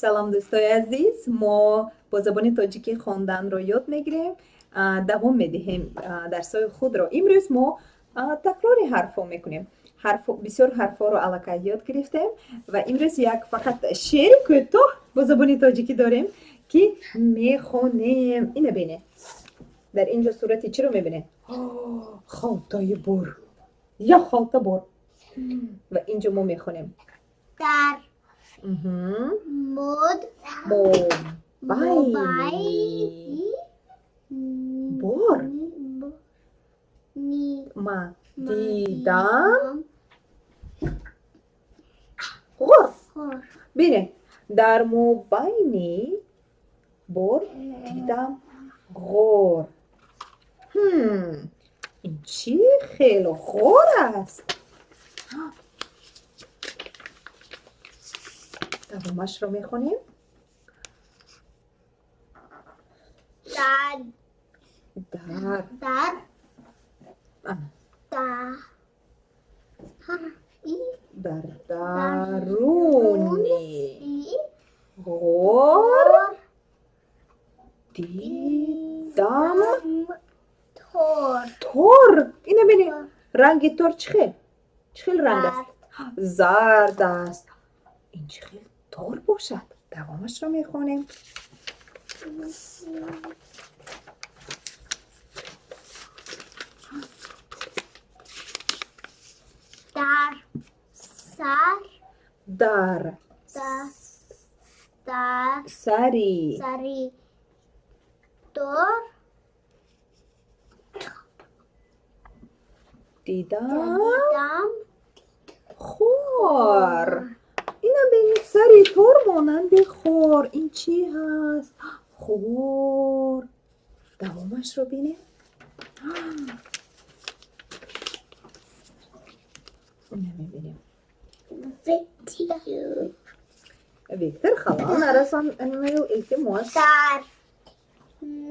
Салом, дӯстои азиз. Мо бо забони тоҷикӣ хонданро ёд мегирем, давом медиҳем дарсҳои худро. Имрӯз мо такрори ҳарфҳо мекунем. Бисёр ҳарфҳоро аллакай ёд гирифтем ва имрӯз як фақат шеъри кӯтоҳ бо забони тоҷикӣ дорем, ки мехонем. Ина бинед, дар ин ҷо сурати чиро мебинед? Халтаи бор, як халта бор. Ва ин ҷо мо мехонем. Дар мод мобайни бор ма дидам ғор. Бинед, дар мобайни бор дидам ғор. Ин чӣ хел ғор аст? Давомашро мехонем. Дар дар дар дар даруни ғор дидам тор. Тор. Ина бинед, ранги тор чӣ хел, чӣ хел ранг аст? Зард аст. Ин чӣ хел тор бошад? Давомашро мехонем. Дар сар дар дар сари сари тор дидам дидам хор. Ина бинед, сари тор монанди хор. Ин чӣ ҳаст? Хор. Давомашро бинем. Ина мебинем. Виктор, халал нарасон, илтимос. Дар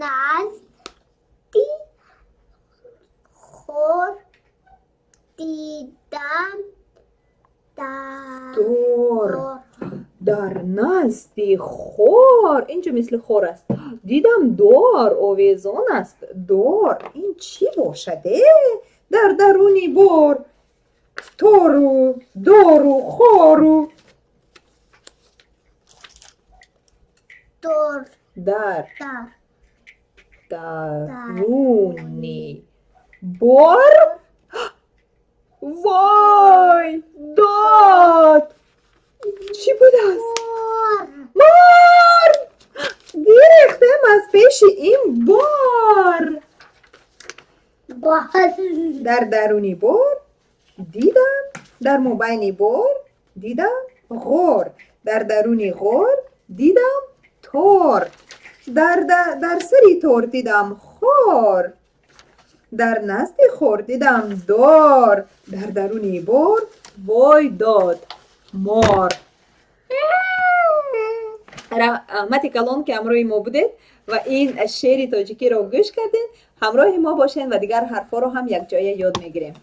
назди хор дидам дор. Дар назди хор, инҷо мисли хор аст, дидам дор овезон аст. Дор ин чӣ бошад? Дар даруни бор тору дору хору. Дор. Дар дар даруни бор, вой, дод, чӣ будааст? Мор. Гирехтем аз пеши ин бор. Дар даруни бор дидам, дар мобайни бор дидам ғор, дар даруни ғор дидам тор, дар сари тор дидам хор, дар назди хор дидам дор, дар даруни бор вой дод мор. Раҳмати калон, ки ҳамроҳи мо будед ва ин шеъри тоҷикиро гӯш кардед. Ҳамроҳи мо бошед ва дигар ҳарфҳоро ҳам якҷоя ёд мегирем.